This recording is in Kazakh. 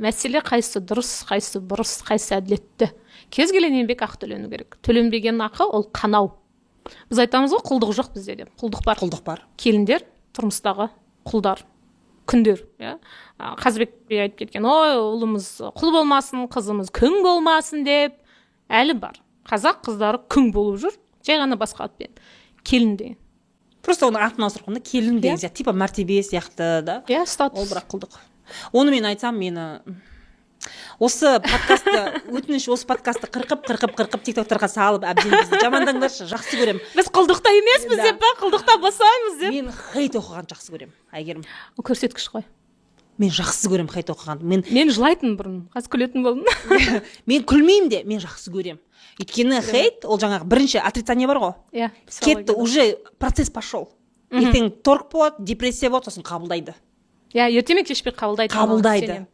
Мәселе қайсысы дұрыс, қайсысы бұрыс, қайсысы әділетті. Кез келген еңбек ақы төлену керек. Төленбеген ақы — ол қанау. Біз айтамыз ғой, құлдық жоқ бізде деп. Құлдық бар. Құлдық бар. Келіндер — тұрмыстағы құлдар, күңдер, иә. Қазыбек би айтып кеткен: «Ой, ұлымыз құл болмасын, қызымыз күң болмасын» деп. Әлі бар, қазақ қыздары күң болып жүр, жай ғана басқа атпен, келін деген. Просто оның атын ауыстырып қойған да, келін деген сияқты, типа мәртебе сияқты да. Иә, статус. Ол бірақ құлдық. Оны мен айтсам, мені осы подкастты, өтініш, осы подкастты қырқып, қырқып, қырқып, тиктоктарға салып, әбден бізді жамандаңдаршы, жақсы көремін. Біз құлдықта емеспіз Да. деп па, құлдықта босаймыз деп. Мен хейт оқығанды жақсы көремін, Әйгерім. Ол көрсеткіш қой. Мен жақсы көремін хейт оқығанды мен. Мен жылайтынмын бұрын, қазір күлетін болдым. Мен күлмеймін де, мен жақсы көремін, өйткені хейт ол жаңағы бірінші отрицание бар ғой. Кетті, уже процесс пошел. Ертең торг болады, депрессия болады, сосын қабылдайды. Иә, ерте ме, кеш пе, қабылдайды. Қабылдайды. Сенемін.